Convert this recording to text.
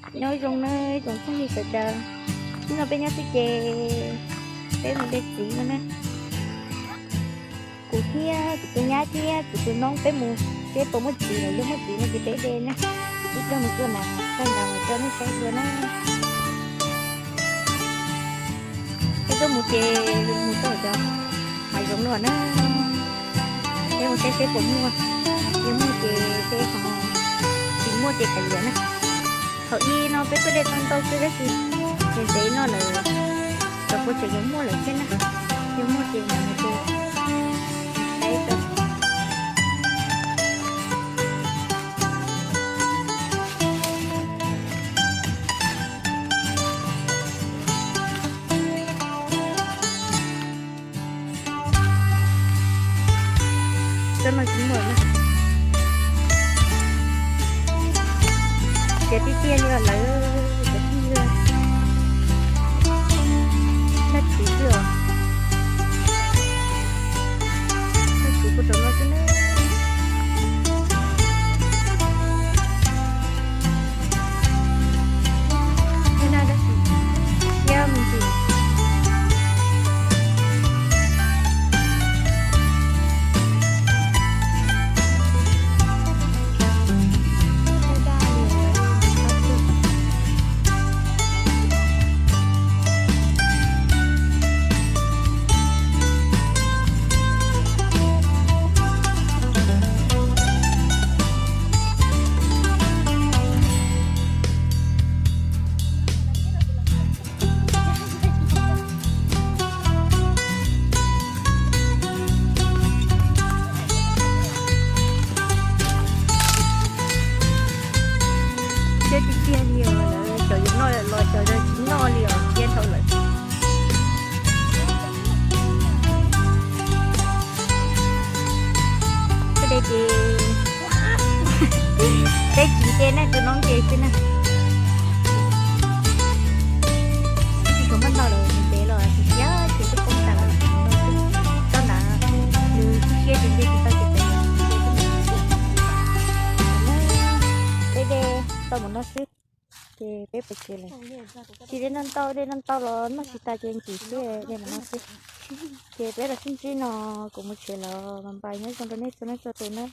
Nyob zoo na, tsoom phooj ywg sawv daws, hnub no peb nyob xwb ces peb mus de txiv no na. Kuv thiab kuv tus nyab thiab kuv tus noob peb mus seb puas muaj txiv, yog muaj txiv no ces peb de na. Ib pliag mus txog na, txog ntawd mus rau nej saib dua na. Peb tuaj mus ces mus txog cov hav zoov no na, peb mus saib seb puas muaj. Yog muaj ces de, ho tsis muaj ces kav liam na. Thaum ub no peb kuj de tau ntau xwb tab sis ntev ntev no lawm, tsis paub puas tseem yuav muaj lawm thiab na. Yog muaj ces mam mus de. Tsob no tsis muaj na. Tias tiag tiag li os lawv, cov phooj ywg, noj txiv xwb os. Noj txiv kuj rau no xwb na. Siab me ntsis. Siab tiag tiag li os, cov yuav noj los cov tsis noj li os, siab dhau lawm. Tej de ces, tej tsis de na, tus noob ces xwb na. Tsis tshua muaj ntau lawm, ntev los tsis siab ces twb poob tas lawm. Txoj ntawd nws siab ces de tsis tau ces peb de tau mus no xwb. Ces peb pais tsev lawm. Tsis de ntau ntau, de ntau ntau los noj tsis tas ces nkim siab de mus no xwb. Ces peb los sib ntsib no, kuv mus tsev lawm, npaj npaj nyob zoo rau nej txhua leej txhua tus na.